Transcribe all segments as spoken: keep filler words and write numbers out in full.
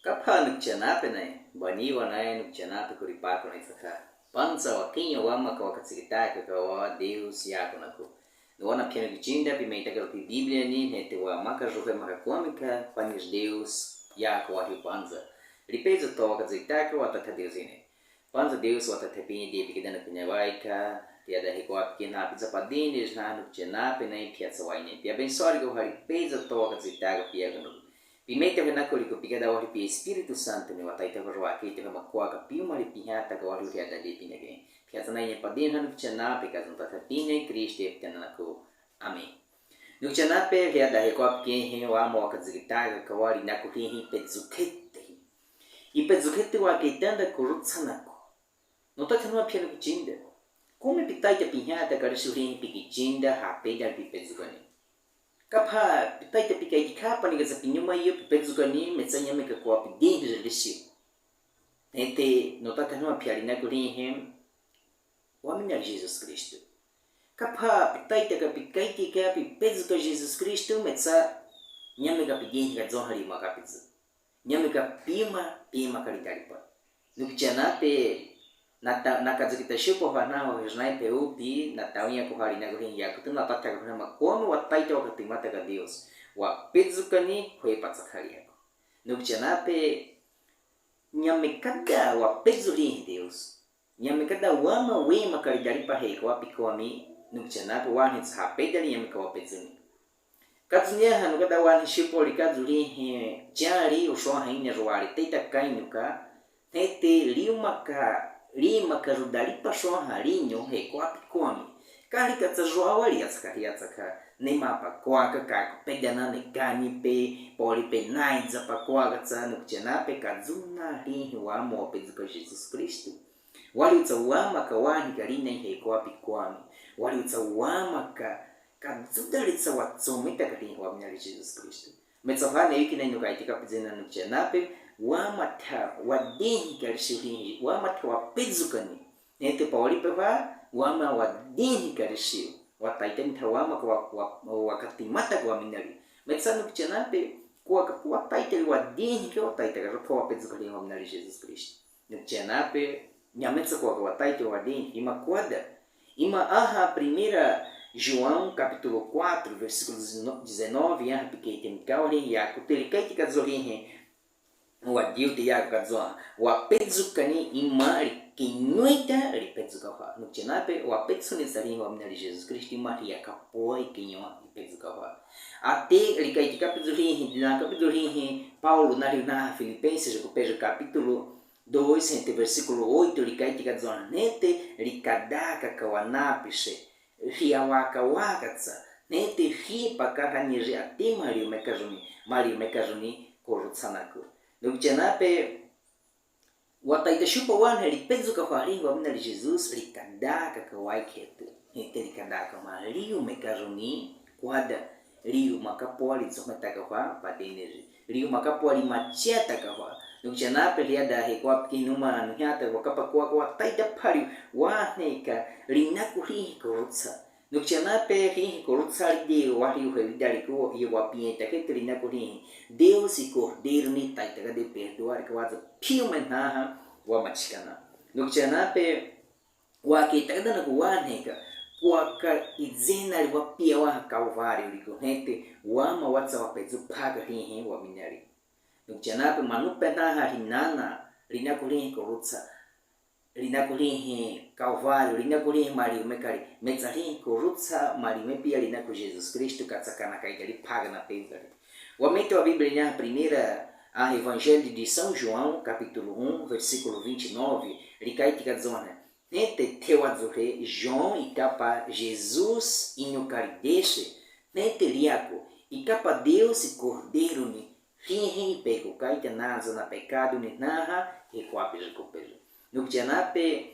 Kapha nukchanapenai, baniiwanaia nukchanape, kuripaakunai saka. Pãdza wakiña wamaka wakatsikitaka kawa Deus Yaku naku. Nuwana phiano kichinda, pimaitaka lupi Bíblia ni, nete wamaka juhe maka kwamika, pani Deus Yaku wahyu pãdza. Lipedza to wakatsikitaka, watata Deus ine. Pãdza Deus, watata pini di pikeda na pinawaika, tiada hiko apikina pizza padini jna nukchanapenai piatsa waine. Pia ben sori ko hari peza to wakatsikitaka pia ganu. Pimete hena kori ko pikeda wari pi Espíritu Santo ni wataita ko rwaki te hema kwaka piu mari piha taka wari tiada di pinege. Piatsa naine padini nukchanape kazun tata pini Kristo e pitana naku. Amém. Nukchanape tiada hiko apikina wamo wakatsikitaka kawari naku hihi pedzukete. Ipedzukete wakitanda kurutsa naku. Nota thanwa phiano kichinda. Kumi pitaita piha taka lisi hurihi pikichinda ha peda pipedzukani. Kapha pitaita pikaiti kapani kaza pinyuma iyo pipedzukani metsa nyameka kwa pidinhi lisi. Nete nota thanwa phiano naku hurihi. Wamina Jesus Kristo. Kapha pitaita ka pikaiti ka pipedzuka Jesus Kristo metsa nyameka pidinhi ka dzohari maka pidzu. Nyameka pima, pima kalidalipa. Nukchanape nata, nakadzukita shupo hana ho hijnai pe upi, natawinya ko hari naku hurihi yaku tu napata ko hana makono wataita wakatimata ka Deus. Wapedzukani hwe patsa khali yaku. Nukchanape nyamekada wapedzu hurihi Deus. Nyamekada wama wema kalidalipa heko wapi komi, nukchanape wanhi tsa ha pedali nyameka wapedzuni. Kadzunia hanu kada wanhi shupo lika dzuri hi chari usho haine ruwari teta kainuka, nete liumaka, limaka rudalipa shoha linyo heko wapi komi. Kali katsa ruwawali atsaka hi atsaka, nema pakwaka kaku pedana ne kani pe, poli pe naidza pakwaka tsa nukchanape kadzuna hurihi wamo wapedzuka Jesus Kristo. Wali utsa wamaka wanhi kalina ihe kwapi kwami. Wali utsa wamaka kadzudalitsa watsometa kali wamina li Jesus Kristo. Metsa hane yuki na inu kaitika pizina nukchanape, wamatha wadinhi kali shuhi, wamatha wapedzukani. Nete pawali pewa, wama wadinhi kali shu. Wataita nitha wamaka wa, wa, wakatimata kwa minali. Metsa nukchanape, kwa kapu wataita wadinhi ke wataita ka rapo wapedzukani waminali Jesus Kristo. Nukchanape, nyametsa kwaka wataita wadinhi, ima kwada. Ima aha primeira João capítulo quatro, versículo dezanove, aha pikeite mikawa hurihi yaku te likaiti kadzo hurihi, wadiu te yaku kadzo, wapedzukani ima likinweta lipedzuka hwa. Nukchanape, wapedzukani tsa hurihi waminali Jesus Kristo ima hiyakapo ikinwa lipedzuka hwa. Ate likaiti kapedzu hurihi, dina kapedzu hurihi, Paulo nali na Filipenses, kupejo capítulo dois, entre versículo oito, likaiti kadzo, nete likadaka kawana pise. Hiyawakawaka tsa, nete hipaka haniri ate maliumeka juni, maliumeka juni kurutsa naku. Nukchanape, wataita shupa wanhe lipedzuka hwa hurihi waminali Jesus, likadaka kawaikete. Nete likadaka maliumeka juni, kwada, liumaka poli tsometaka hwa padeniri. Liumaka poli machiataka hwa. Nukchanape liada he kwapi kinuma nuhiata wakapa kwaka wataita pali wanheka linaku hurihi kurutsa. Nukchanape hurihi kurutsa lidi wahi uhe lidali kuwo iye wapieta kete linaku hurihi. Deus i Cordeiro ni taita kade perdoar kawaza piume naha wamachikana. Nukchanape wake takadana kuwanheka, kwaka idzena liwapia waha Kalvário likonhete, wama watsa wapedzu paka hurihi waminali. Nukchanape manupe naha linana, linaku hurihi kurutsa, linaku hurihi Kalvário, linaku hurihi maliumeka li, metsa hurihi kurutsa maliume pia linaku Jesus Kristo katsakana kaidali paka na pedali. Wamete wa Bíblia naha primeira, a Evangelho de São João, capítulo um, versículo vinte e nove, likaiti kadzona. Nete thewazuhe João ikapa Jesus inho kalideshe, nete liako ikapa Deus i Cordeiro ni, hurihi ipeku kaita nazo na pekadu ni naha, he kwapi jikupejo. Nukchanape,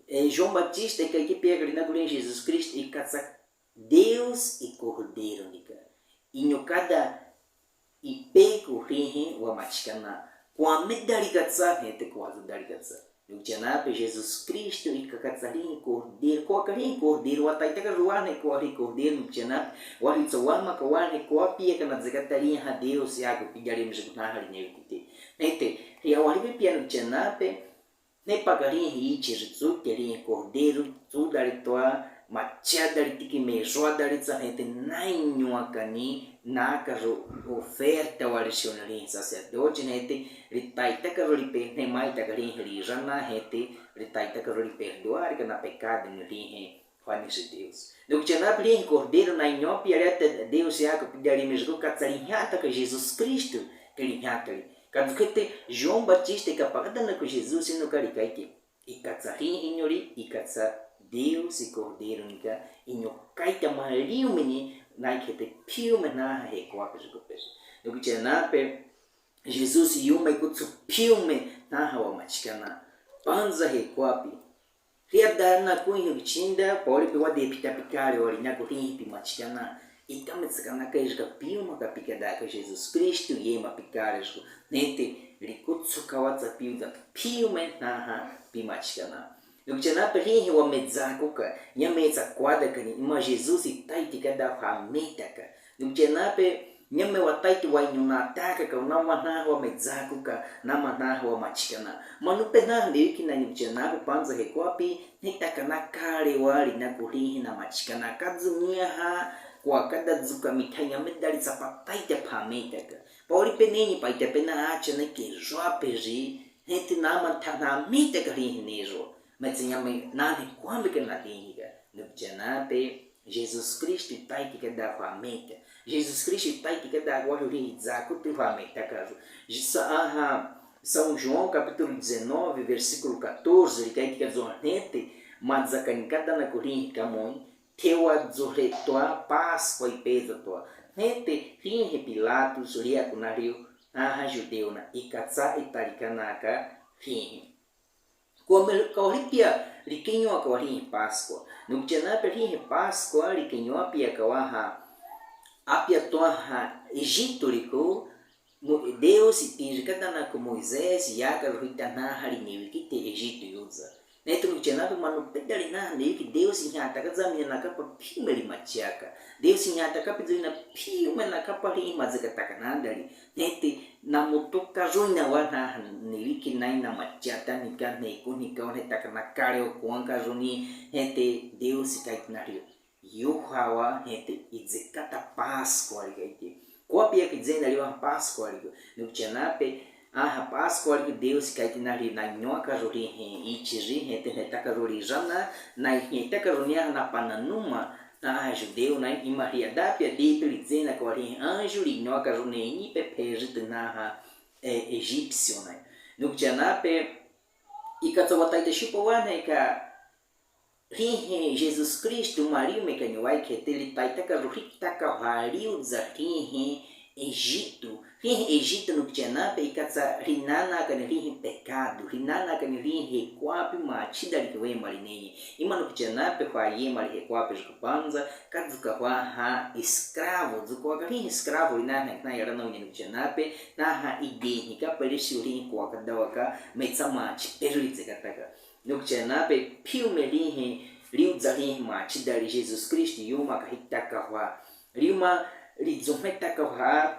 eh, João Batista ikaiki pia kalinaku hurihi Jesus Kristo ikatsa Deus i Cordeiro nika. Inho kada ipeku hurihi wamachikana. Kwamedali katsa, hete kwazudali katsa. Nukchanape Jesus Kristo ikakatsa hurihi Cordeiro. Kwaka hurihi Cordeiro, wataitaka ruwanhe kwa hurihi Cordeiro, nukchanape. Wali utsa wamaka wanhe kwa pia kana dzekatali ha Deus yaku pidali mjikunaha linekute. Hente, hiya wahalipe piano chanape, ne paka lihi ichi ritsu, ke lihi Cordeiro, tsudali toa, machadali tiki me, joadali tsa, hente, nai nyoakani, naka ro oferta wali siona lihi sacerdote, hente, litaitaka ro lipe, ne maitaka lihi lirana, hente, litaitaka ro liperdoa, likana pekadu ni lihi. Hwa ni si Deus. Nuku chanape lihi Cordeiro nai nyoa pia liata Deus yako pidali me juku katsa lihiataka Jesus Cristo, ke lihiatali. Kadukhete João Batista kapakadana ku Jesus ino kali kaike. Ikatsa lihi nyori, ikatsa Deus i Cordeiro nika, inyo kaita maliu mini, nai khete piu me naha he kwape juku pese. Nuku chanape Jesus yuma ikutsu piu me naha wa machikana. Panza he kwapi. Hiya dana kuihi bichinda, pori pe wade pita pikare wali naku lihi pi machikana. Ika me tsakana ka ijika piuma ka pikada ka Jesus Cristo yema pikare juku. Nete, likutsu kawatsa piuda piume naha pi machikana. Nuku chanape lihi wa medzakuka, nya me tsa kwada kani, ima Jesus itaiti kada hwa metaka. Nuku chanape, nya me wataiti wa inyo nataka ka, nama naha wa medzakuka, nama naha wa machikana. Manupe naha newiki nai nuku chanape panza he kwapi, netakana kale wali naku lihi na machikana. Kazu miaha, kwa kada zuka mithai nya medali tsa pataita pha metaka. Pori pe neni paita pe na acha neke joa pe ri, hente nama tha na metaka lihi ne ro. Metse nya me nani kwambe ke na lihi ka. Nuku chanape, Jesus Cristo itaiti kada hwa meta. Jesus Cristo itaiti kada hwa lihi dzakuti hwa metaka ro. Jisa aha, São João capítulo dezanove, versículo catorze, likaiti kazu hente, madzakani kada naku lihi kamoi, thewa dzuhe toa Páscoa ipeza toa. Hente, lihi Pilatos, liaku na liu, aha judeu na, ikatsa italikanaka lihi. Kwa me, kwa lipia, likinyoa kwa lihi Páscoa. Nuku chanape lihi Páscoa, likinyoa pia kwa ha, apia toa ha Egito liku, Mo-, Deus ipiri kadana ku Moisés, yaka ruhita naha li newiki te Egito yuza. Nete nuku chanape manupe dali naha newiki Deus ihiataka zamiana kapa piume li machiaka. Deus ihiataka pizuri na piume na kapa li imazeka takana dali. Nete na mutuka runi na wa naha newiki nai na machiata nika neku nika wa netakana kale o kuanka runi, nete Deus ikaiti na liu. Yuhawa hete izekata Páscoa likaiti. Kwa pia kizena liwa Páscoa liku. Nuku chanape, aha Páscoa liku Deus ikaiti na li na nyoaka ro lihi ichi ri hete hetaka ro li jana, na hetaka ro ni aha na pananuma, na aha judeu na ima li adapia dipe lizena kwa lihi anju li nyoaka ro ne ini pe pejite naha, eh, egípcio na. Nuku chanape, ikatsa wataita shupa wana ika Lihi Jesus Kristu maliu mekaniwai khete litaitaka ro hitaka hwa liuza lihi Ejitu. Lihi Ejitu nuku chanape ikatsa linanakani lihi pekadu, linanakani lihi hekwapi machidali hiwema linenye. Ima nuku chanape hwa yema lihi hekwapi juku panza, kazuka hwa ha escravo, zuka hwa ka lihi escravo linanakani yara no nuku chanape, naha idinhi ka peleshi lihi kwa kadawaka, metsa machi peru lizekataka. Nuku chanape phiume lihi, liuza lihi machidali Jesus Kristu yuma kahitaka hwa. Liuma lizuhwetaka hwa,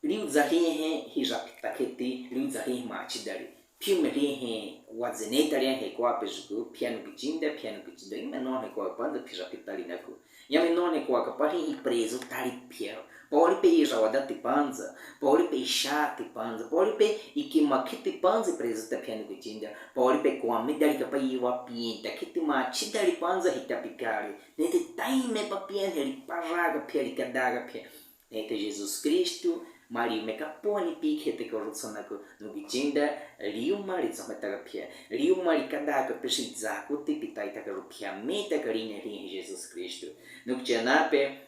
liuza lihi hijapita khete, liuza lihi machidali. Phiume lihi wazeneta lihi hekwape juku, phianu kichinda, phianu kichinda. Ime nonhe kwa panza phijapita linaku. Yame nonhe kwa kapa lihi prezu tali phiao. Poli pe irawadati panza, poli pe ishati panza, poli pe ikimakhiti panza prezu ta phianu kichinda, poli pe kwamidali kapa iwa pinta khiti machidali panza hita pikali. Nete taime pa pianhe liparaga phia, likadaga phia. Nete Jesus Kristu maliu meka poni pikhete ko rutsanaku, nuku kichinda, liuma lizuhwetaka phia, liuma likadaga phia shizakuti pitaitaka ru phia mita kaline lihi Jesus Kristu. Nuku chanape,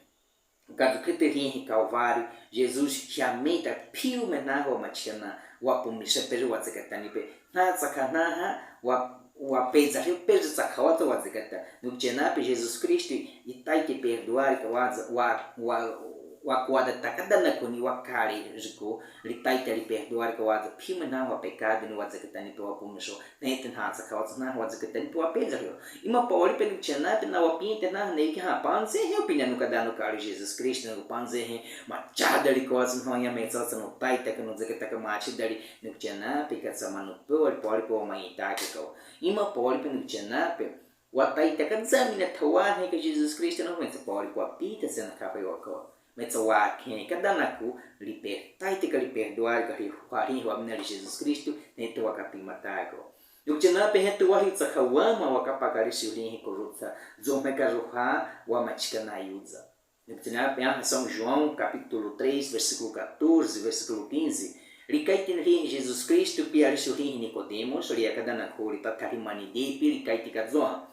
kazukhete lihi Kalvari, Jesus hia mita phiume naha wa machikana, wa pumishe peru wazekatani pe. Naha tsakha naha, wa, wa peza liu peru tsakha wata wazekata. Nuku chanape Jesus Kristu itaike perduari kawaza, wa, wa, wa kwada takada nakoni wa kali riku, litaita liperdoa rika wa za piu me na wa pekadu ni wa zakatani pe wa pumisho, nete na tsaka wa tsuna wa zakatani pe wa peza rio. Ima Pauli pe nukchena pe na wa pinte na ne ki ha panze he upina nukada nukali Jesus Christ nu panze he, machada liko wa tsuna ya me tsatsa nu taita ka nu zakataka machida li nukchena pe ka tsama nu pe wa Pauli pe wa maita ka ka wa. Ima Pauli pe nukchena pe, wa taita ka zamina thawa he ka Jesus Christ nu me tsa Pauli pe wa pita tsena ka pe wa ka wa. Me tsa wa khe, kada naku, lipe, taita ka liperdoa ka li, ka li wa mina li Jesus Christ, nete wa kapima ta ko. Nukchena pe hete wa hi tsa ka wa ma wa kapaka lisiu lihi ko rutsa, zo me ka ruha, wa machika na yuza. Nukchena pe ha São João, capítulo três, versículo catorze, versículo quinze. Likaiti lihi Jesus Christ, pia lisiu lihi Nikodemos, lia kada naku, litathali mani de, pi likaiti ka zoha.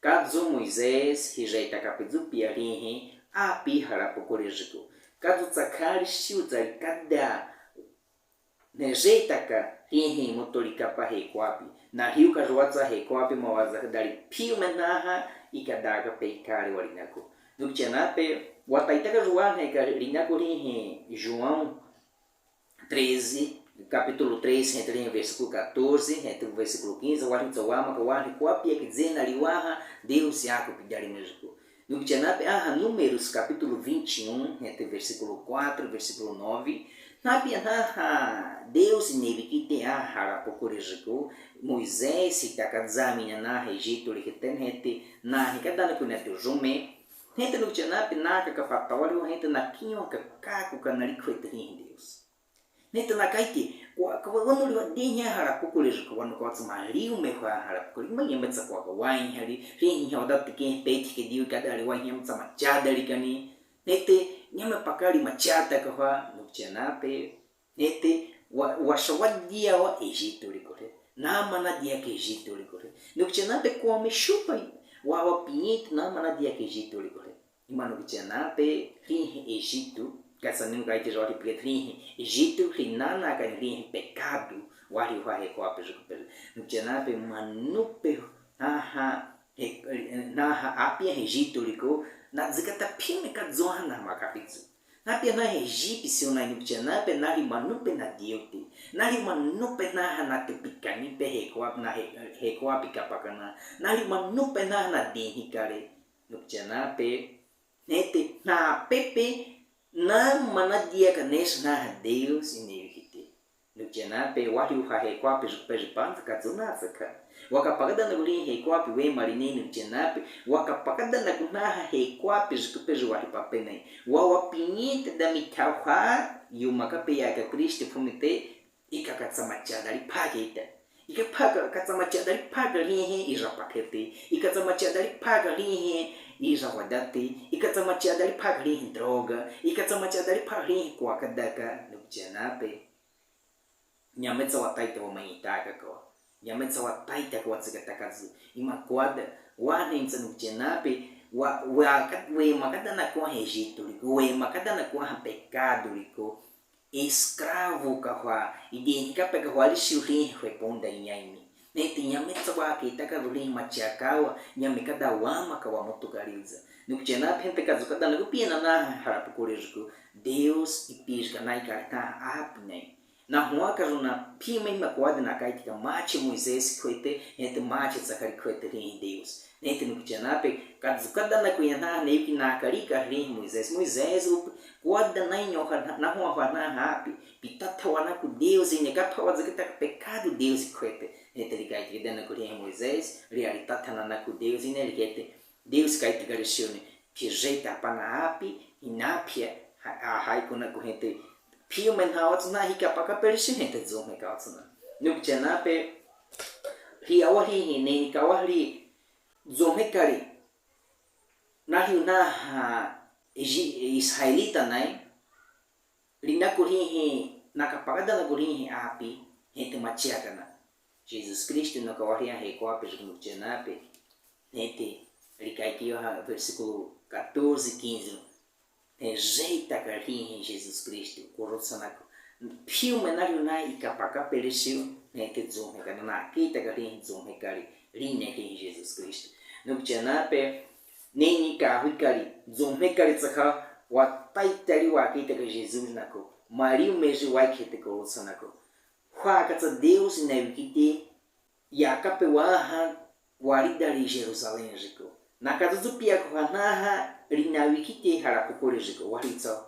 Kazu Moisés, hije taka pizu pia lihi, api halapu kulijiku. Kazu tsakali siu tsali kada. Nije taka lihi mutuli kapa he kwapi. Na hiu kazu wa tsa he kwapi ma wa zakadali piu me naha, ikada ka pe kali wa linaku. Nukchena pe, wa taita ka zuwa he ka linaku lihi João, treze, capítulo treze, hete lihi versículo catorze, hete versículo quinze, wa hi tsa wa ma ka wa hi kwapi ya kizena liwaha, Deus yaku pidali mejiku. Nukchena pe aha Números, capítulo vinte e um, hete versículo quatro, versículo nove, na pia naha, Deus nevikite aha halapu kulijiku, Moisés, hitaka zamina naha Ejitu li hete hete, na hikada naku na tujume, hete nukchena pe na ka kapata wa liwa hete na kinyo ka kaku ka na likwete lihi Deus. Nete na kaiti, kwa, kwa, wanu liwa dihi halapu kulijiku wanu kwa tsama liu me kwa halapu kulijiku, ma nyame tsa kwa ka wai hali, lihi hwa dati ke peti ke diu kada liwa hi ma tsama chada likani. Nete, nyame pakali machata ka hwa, nukchena pe. Nete, wa, wa shawadia wa Ejitu likore. Na mana dia ke Ejitu likore. Nukchena pe kwa me shupa, wa, wa pinit na mana dia ke Ejitu likore. Ima nukchena pe lihi Ejitu, ka sa nunka ite jawali pe lihi Ejitu, lihi nana ka lihi pekadu, wa lihi hwa he kwapi jiku pe. Nukchena pe manu pe naha, he, naha api he Ejitu liko, na zikata piu me ka zoha na ma kapizu. Na pia na he jipi siu na nukchena pe na lihi manu pe na diuti. Na lihi manu pe naha na tepikani pe he kwapi na he, he kwapi kapakana. Na lihi manu pe naha na dihi kale. Nukchena pe, nete, na pepe, na mana dia ka nes naha Deus inevikite. Nukchena pe, wa lihi hwa he kwapi jiku pe jipanza ka zuna tsaka. Wa kapakada naku lihi he kwapi we mali ne nukchena pe, wa kapakada naku naha he kwapi jiku pe ji wa lihi pape ne. Wa wa pinit da mi tha hwa, yuma ka pe ya ka Kristu pumite, ika ka tsama chada li pake ita. Ika paka, ka tsama chada li paka lihi ija pakete. Ika tsama chada li paka lihi ija wadate. Ika tsama chada li paka lihi droga. Ika tsama chada li paka lihi kwa kadaka, nukchena pe. Nyame tsa wa taita wa maita ka kwa. Nyame tsa wa taita ka wa tsika takazu. Ima kwada, wa ne ntsa nukchena pe, wa, wa, ka, we makada na kwa he Ejitu liko, we makada na kwa ha pekadu liko. Escravo ka hwa, ide ni ka pe ka hwa lisiu lihi hwe ponda inyaimi. Nete nyame tsa wa ke taka lihi machia ka wa, nyame kada wa ma ka wa mutu ka liuza. Nukchena pe hete kazu kada naku pia na naha halapu kulijiku, Deus ipijika na ika naha api ne. Na hwa kazu na piu me ima kwada na kaiti ka machi Moisés kwete, hete machi tsaka likwete lihi Deus. Nete nukchena pe, kazu kada naku ya naha ne ki na kali ka lihi Moisés. Moisés, u, kwada na inyo ka na, na hwa hwa naha api, pi tata wa naku Deus ine ka pa wa zikita ka pekadu Deus kwete. Nete li kaiti kada naku lihi Moisés, li ali tata na naku Deus ine li kete. Deus kaiti ka lisiu ne, pi jeta pa na api, ina pia, ha, a, hai kuna ku hete. Piu me na wa tsuna hika paka pe lisiu hete zo me ka wa tsuna. Nukchena pe, hi awa hi hi ne ni ka wa hi zo me kali. Na hi naha, Iji, Israelita nai. Li naku lihi, na kapakada naku lihi api, hete machia kana. Jesus Kristu na ka wa hi he kwapi jiku nukchena pe. Hete, li kaiti yo ha versículo catorze, quinze. Hete jeta ka lihi Jesus Kristu, kurutsa naku. Piu me na liu na ika paka pe lisiu, hete zo me kana na kita ka lihi zo me kali, li ne lihi Jesus Kristu. Nukchena pe, ne ni ka hui kali, zo me kali tsaka, Wataitali wakeitaka Jesus naku, maliu mezi waikhete kurutsanaku. Hua katsa Deus nawikite, yakape waha walidali Jerusalém jiku. Na kazudzu piaku hanaha, linawikite hala kukuli jiku. Wahwitsa,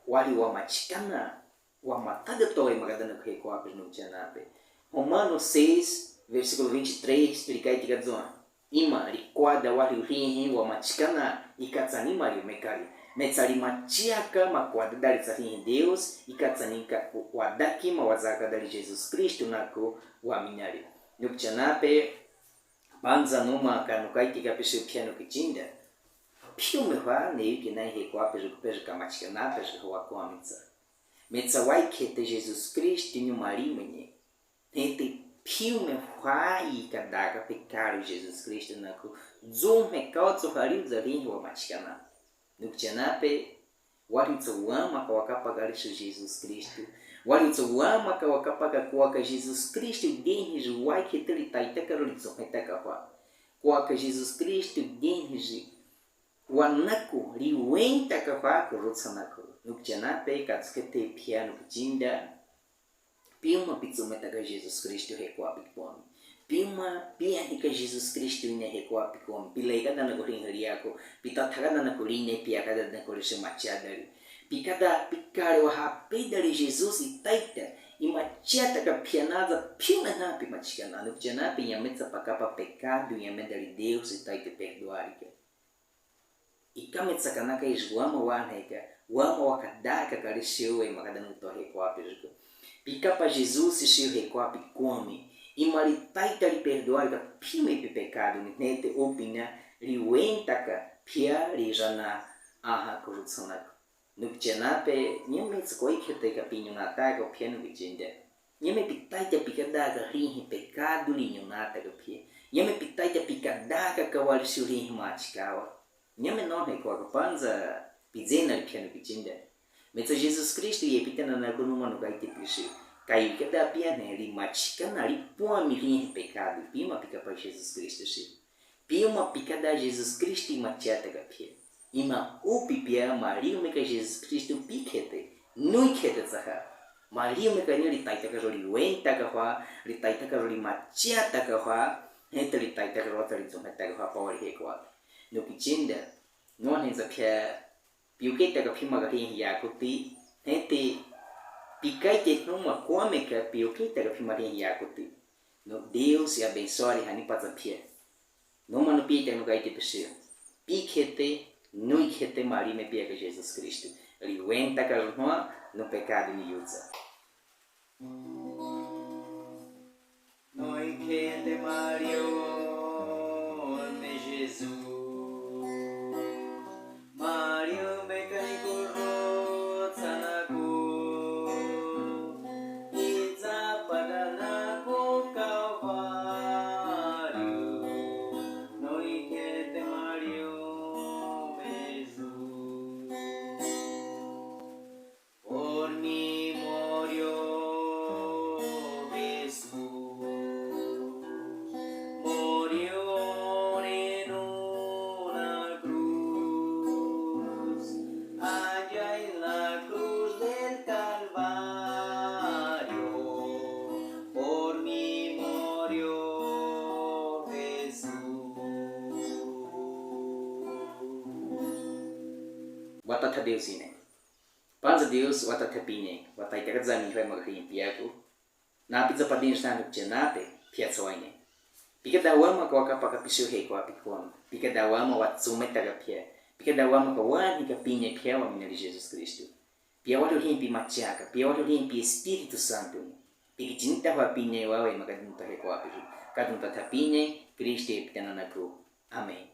wahwi wamachikana, wamatadotowe makadanaku hekwape nukuchanape. Romanos seis, versículo vinte e três, likaiteka dzuma. Ema likwada wahwihwinhi wamachikana, ikatsa ni maliu mekali. Metsa limachiaka makwadadali tsahwinhi Deus, ikatsa ni ka wadaki mawazakadali Jesus Kristu naku waminali. Nukuchanape, panza numa ka nukaiteka pisi uphianu kichinda. Phiume hwa neyuke nai hekwape jiku, peji kamachikanape jiku hwa kwami tsa. Metsa waikhete Jesus Kristu nyuma limenye. Ntete phiume hwa ikadaka pekadu Jesus Kristu naku, dzumhe kautsu haliu dzalihi wamachikana. Nukuchanape, wahwitsa wamaka wakapaka Lisi Jesus Kristu. Wahwitsa wamaka wakapaka kwaka Jesus Kristu genhiji waikhete litaitaka ro lidzumhetaka hwa. Kwaka Jesus Kristu genhiji wanaku liwentaka hwa kurutsanaku. Nukuchanape, katsukete phianu kichinda. Piuma pidzumetaka Jesus Kristu hekwape kwami. Piuma pianhika Jesus Kristu ine hekwape kwami. Pilaikadanaku linehe liaku. Pitathakadanaku linehe, piakadanaku Lisi machadali. Pikada pikale wahapedali Jesus itaita. Imachiataka phianaza piume na pimachikana. Nukuchanape, nyametsa pakapa pekadu, nyamedali Deus itaita perduarika. Ikametsa kanaka iji wama wanheka, wama wakadaka ka Lisi uwe makadanaku hekwape jiku. Pikapa Jesus Lisi hekwape kwami. Ema litaita liperduarika phiume pipekadu, ntete upina liwentaka pia lijana aha kurutsanaku. Nukuchanape, nyametsa kwaikhete kapinyo nataka uphianu kichinda. Nyame pitaita pikadaka lihi pekadu linyonataka pia. Nyame pitaita pikadaka kawa Lisi lihi machikawa. Nyame nonhe kwaka panza pidzenali phianu kichinda. Metsa Jesus Kristu ye pitananaku numa nukaitepisi. Kayuke da pianhe limachikana lipwami lihi pekadu. Piuma pikapa Jesus Kristu si. Piuma pikada Jesus Kristu imachiataka pia. Ema upi pia maliu meka Jesus Kristu pikhete, nuikhete tsaha. Maliu meka ni litaitaka ro liwentaka hwa, litaitaka ro limachiataka hwa, ntete litaitaka ro tsa lidzumhetaka hwa pawali hekwape. Nukichinda, nonhe za pia piuketaka pima kalihi yakuti, ntete pikaite numa kwameka piuketaka pima kalihi yakuti. Nu Deus abensoari hanipa za pia. Numa nupiaita nukaitepisi. Pikhete, nuikhete maliu me piaka Jesus Kristu. Liwentaka ro numa, nupekadu niyuza. Nuikhete maliu me Jesus. Maliu meka ni kurutsanaku. Iza padanaku Kalvário. Nuikhete maliu me Jesus. Por mim murió Jesús, murió en una cruz, allá en la cruz del Calvario, por mim murió Jesús. Watatha Deus ine. Panza Deus watatha Pinhei, wataitaka dzamihwe makahi piaku. Na piza padin stan nukuchanape, pia tsawaine. Pikada wamaka wakapaka pisiu hekwape kwami. Pikada wamaka watsumetaka pia. Pikada wamaka wanhika Pinhei pia waminali Jesus Kristu. Pia walihi pimachiaka, pia walihi pi Espíritu Santu. Pikichinta hwa Pinhei wawe makadunta hekwape. Kadunta tha Pinhei, Kristu ye pitananaku. Amém.